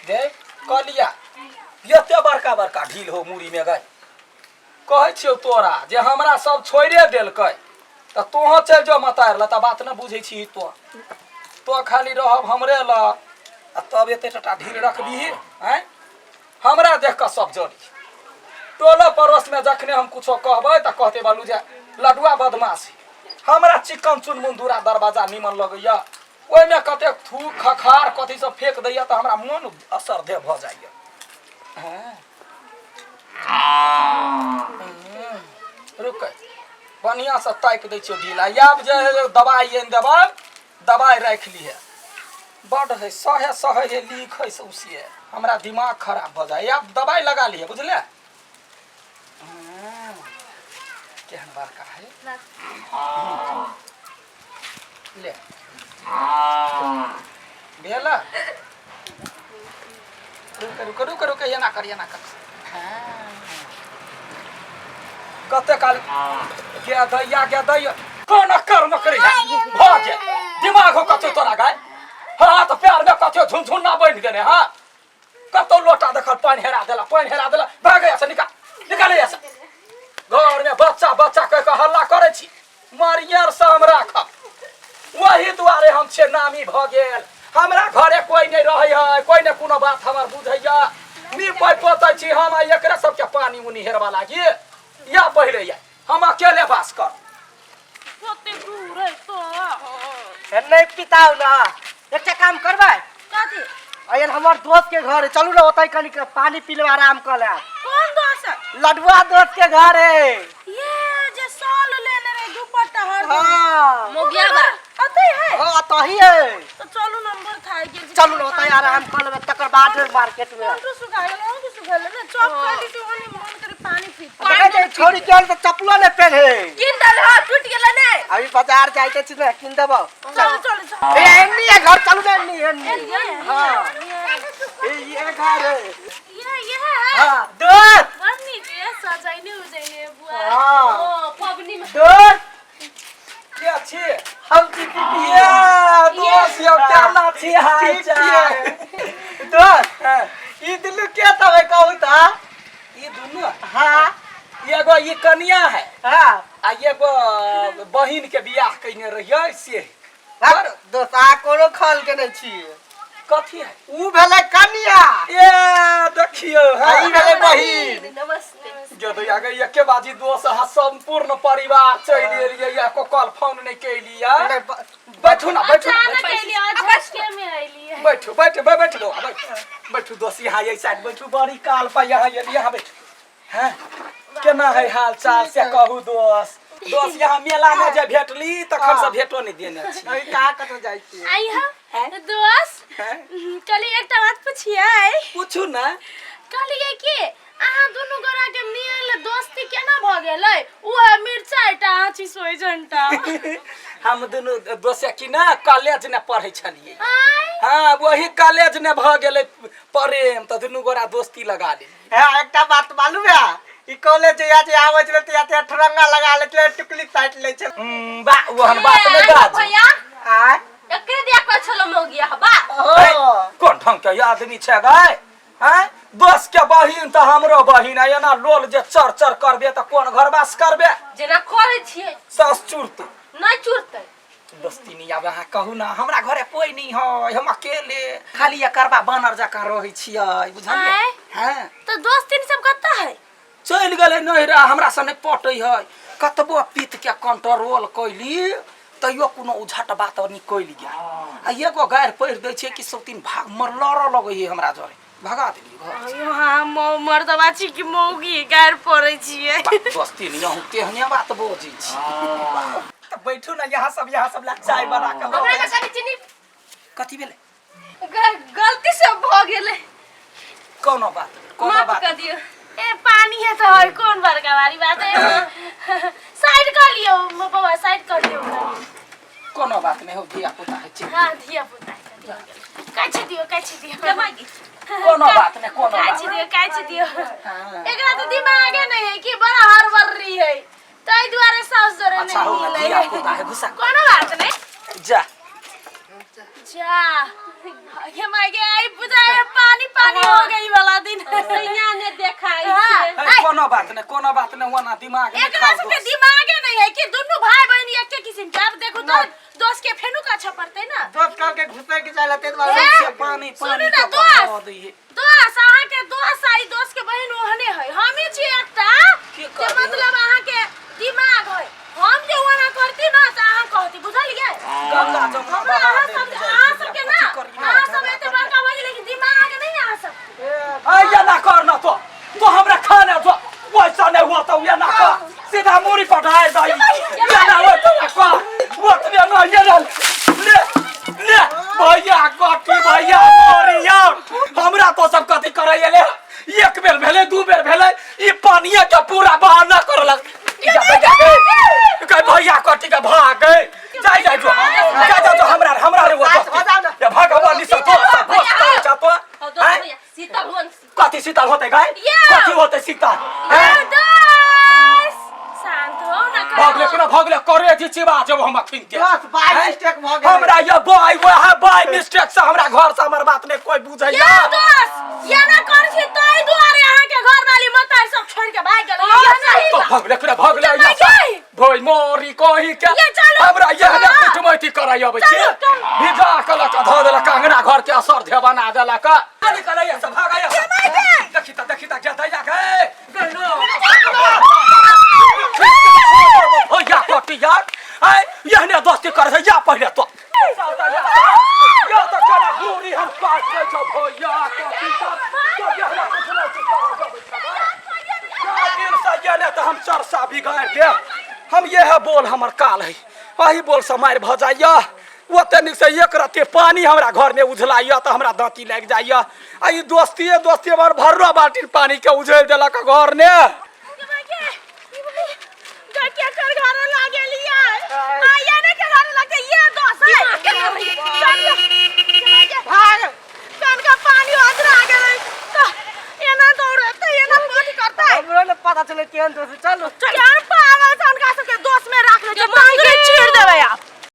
गे कलिया एते बड़का बड़का ढील हो मुड़ी में गए कहै छियौ तोरा जे हमरा सब छोड़िए देलकै तऽ तोहँ चलि जो मतार लए तऽ बात नहि बुझै छी तो तो खाली रहब हमरे लग आ तब एते टटा ढील रखबिही आँय हमरा देख कऽ सब जरी टोलो पड़ोसमे जखने हम कुछो कहबै तऽ कहते बालू जे लडुआ बदमाश है। हमरा चिकन चुनमुन दूरा दरवाजा निमन लगैया ओहिमे कतेक थूक खखार कथी सब फेंक दैया तऽ हमरा मन असरधे भऽ जाइया हँ। रुक बढ़िआँसँ ताकि दै छियौ ढीला आब जे दबाइ आनि देबै दबाइ राखि लिहे बड है सहे सहे है लीक है सौंसे हमरा दिमाग खराब भऽ जाइ आब दबाइ लगा लिहे बुझले केहन बड़का है ले भेल रुक रुक रुक रुक एना कर एना कर कते काल गे दैया गे दैया कोन कर्म करै है भऽ गेल दिमाग हो कथो तोरा गाय हाँ तऽ प्यार में कथो झुनझुन्ना बनि देने हाँ कतौ लोटा देखल पानि हेरा देला पानि हेरा देला भाग यहाँ से निकाल निकाल यहाँ से घर में बच्चा बच्चा कह के हल्ला करै छी मरियर से हम राखब वही दुआरे हम छे नामी भऽ गेल हमरा घरे कोई नहीं रहै है कोई ने कोनो बात हमर बुझैया नीपै पोतै छी हम आ एकरे सबके पानी उनी हेरबा लागी या पहिले या हम अकेले वास कर कते दूर है तो नहीं पिताउ ना एकटा काम करबै कथी अयन हमर दोस्त के घर है चलू ना ओतै कनी पानी पी लेब आराम कऽ लेब कोन दोस्त लडुआ दोस्त के घर है ये जे साल लेने रहे दुपट्टा हर हाँ मोगिया बा अतै है हाँ ओतही है तो चलू नंबर थाई गेल छी। चलू ना ओतै आराम कऽ लेबै तकर बाद मार्केट में कंटू सुखा गेल अहूँ के सुखा गेल ने चॉप कर दी ओने मन करे पानी पी देखै छै छोड़ी के आयल तऽ चप्पलो नहि पेन्हे किन दल हा टूट गेल ने अभी बाजार जाइते छी ने किन देबौ चलू चलू चलू ए एन्नी है घर चलू ना एन्नी एन्नी हाँ ए ये घर है ये ये है हाँ दोस्त बड़ नीक है सजाइने उजाइने बुआ हाँ ओ पबनी में दोस्त के छी हम छी पीपी ये दोस्त यौ केना छी हाल ठीक चाल छियै दोस्त ई दुनू के तबे कहू तऽ ई दुनू हाँ एगो ई कनिया है हाँ आ एगो बहिन के बियाह कयने रहियै से हट, दोस्त अहाँ कोनो खल के नहि छियै कथी है ऊ भेलै कनिया ए देखियौ आ ई भेलै बहिन नमस्ते जदि आगे एके बाजी दोस्त अहाँ सम्पूर्ण परिवार चलि एलियै या को कॉल फोन नहि केलियै नहि, बैठू ना बैठू ना, अचानक बैठू अइली आज में अइली बैठू बैठू बैठू बौआ, बैठू बैठू दोस्त यहाँ एहि साइड बैठू बड़ी काल पर यहाँ एलियै यहाँ बैठू हैं केना है हाल चाल से कहू दोस्त दोस्त यहाँ मेला में जे भेटली तखन से भेटो नहि देने छी अभी कहाँ कतऽ जाइ छियै आई हम दोस्त हैं? कहली एकटा बात पुछियै पूछू ना कहलियै कि अहाँ दुनू गोरा के मेल दोस्ती केना भऽ गेलै ओ है मिरचाइटा अहाँ छी सोइजनटा हम दुनू दोस्त की ना कॉलेज ने पढ़ै छलियै आय हाँ वही कॉलेज ने भऽ गेलै प्रेम तऽ दुनू गोरा दोस्ती लगा लेलियै हे एकटा बात मालूम है ई कॉलेज जहिया जे आबै छलै तहिया तहिया ठुरंगा लगा लै छलै टुकली साटि लै छलै बा ओहन बात नहि बाज भैया आय एकरे दिया कहै छलो मौगिया बा ओ कोन ढंग के आदमी छै गाय आँय दोस्त के बहिन तऽ हमरो बहिन आ एना लोल जे चर चर करबे तऽ कोन घर वास करबे जेना करै छियै सास चुरतै नहि चुरतै दोस्ती नहीं आब अहाँ कहू ना हमरा घरे कोई नहीं है हम अकेले खाली एकरबा बानर जकाँ रहै छियै बुझलियै आँय? हँ तऽ दोस्त तीन सब कतऽ है चलि गेलै नहिरा हमरा से नहि पटै है कतबो पीत के कंट्रोल कैली तैयो कोनो उझट बात निकलि गेल आ एगो गारि पढ़ि दै छै कि सब तीन भाग मर लड़ऽ लगै है हमरा जरे भगा देलियै घर अयो हाँ मर्दबा छी कि मौगी गारि पड़ै छियै दोस्ती नहीं अहूँ तेहने बात बजै छी तऽ बैठू ने यहाँ सब ला चाय बना कऽ हमरा लऽ तऽ कनि चीनी कथी भेलै गलती से भऽ गेलै कोनो बात नहि, कोनो माफ बात कर दियौ ए पानी है तो है कोन बड़का भारी बात है साइड कर लियौ बौआ साइड कर लियौ नहि, कोनो बात नहि हो धिया पुता है छै हाँ धिया पुता है काछि दियौ काछि दियौ कोनो बात नहि कोनो बात काछि दियौ काछि दियौ हाँ। एकरा तो दिमागे नहीं है कि बड़ा हड़बड़ी है ताहि दुआरे साउस जोरे अच्छा हो नहीं ना मिलै धिया पुता है घुसा कोनो बात नहीं जा जा ये माय गे आई बुझाए पानी पानी बात नहीं, कोनो बात नहीं, ओना दिमाग नहीं एकरा खाओ सबके दोस्त। दिमागे नहीं है कि दुनू भाई बहन एके किस्म के। अब देखो तो दोस्त के फेनु का अच्छा पड़ते ना। दोस्त कह के घुसे के चाहे ते दुआरे। ए, से पानी सुनू पानी ना के दोस्त। बहा दी है। दोस्त अहाँ के दोस्त आ ई दोस्त के बहन ओहने है, हमी छी एकटा की जे कहलियै? मतलब अहाँ के दिमाग है। हम जे ओना करती ना त अहाँ कहती, बुझलियै? गंगा जमुना हमरा बहा अहाँ दे सब बुझाइ अहाँ छै, सबके ना कथी करियै? अहाँ सब एते बड़का भऽ गेलै लेकिन दिमाग नहीं अहाँ सब। ऐ ये ना कर ना तो तो हमरा खाना दो, वैसा नहीं हुआ तो ये ना कर, सीधा मूड़ी पटाए दई। ये ना हो तो ना कर, ओतबे ना ये ना ले ले भैया कथी भैया मोरिया हमरा तो सब कथी करे ले। एक बेर भेलै, दू बेर भेलै, ई पानिये के पूरा बहाना करलक। जा भैया के भैया कथी के भाग गए, जाय जाय जो जाय जाय जो हमरा हमरा रे वो हो जाओ ना। ये भगवान सब तो सब दोस्त करे छ तो हौ दोस्त हैं? भैया सीता भुवन कथी शीतल होते गाय? या। कथी होते शीतल? ये दोस्त शांत हो ना भगले कोना भगले करे जी चिबा जब हम अखिन के दोस्त बाय हैं? मिस्टेक भऽ गेलै। हमरा ये बाय वह बाय मिस्टेक से हमरा घर से हमर बात ने कोई बुझैया। ये दोस्त ये ना कर छी तै दुआरे अहाँ के घर वाली मतार सब छोड़ के भाग गेल। ये नहीं तो भगले कोना भगले तो ये भाई। भोय मोरी कही के ये चलू। हमरा ये ने हाँ। कुटमैती कराई अबै छी। चलू, चलू। भिजा के लक धऽ देलक अंगना घर के असर धे बना देलक। निकल ये सब भाग आया। देखी त देखी त गेदैया के गइलो भैया कटी यार। आय यहने दोस्ती कर है या पहिले तो या त केना गोरी हम काट दै छौ भैया कटी सब तो यहने कुटमैती करै दिल से ये ने तो हम चरसा बिगाड़ दे। हम ये है बोल हमर काल है, वही बोल से मारि भऽ जाइए। ओते नीक से एक रत्ती पानी हमरा घर में उझलाइए तऽ हमरा दाँती लागि जाइए। आ ई दोस्तिए दोस्ती हमर भर्रो बाल्टीन पानी के उझलि देलक घर ने। भाग। पानी अजरा गेलै तऽ एना दौड़तै एना कथी करतै। हमरो ने पता चलै केहन दोस्त। चलू केहन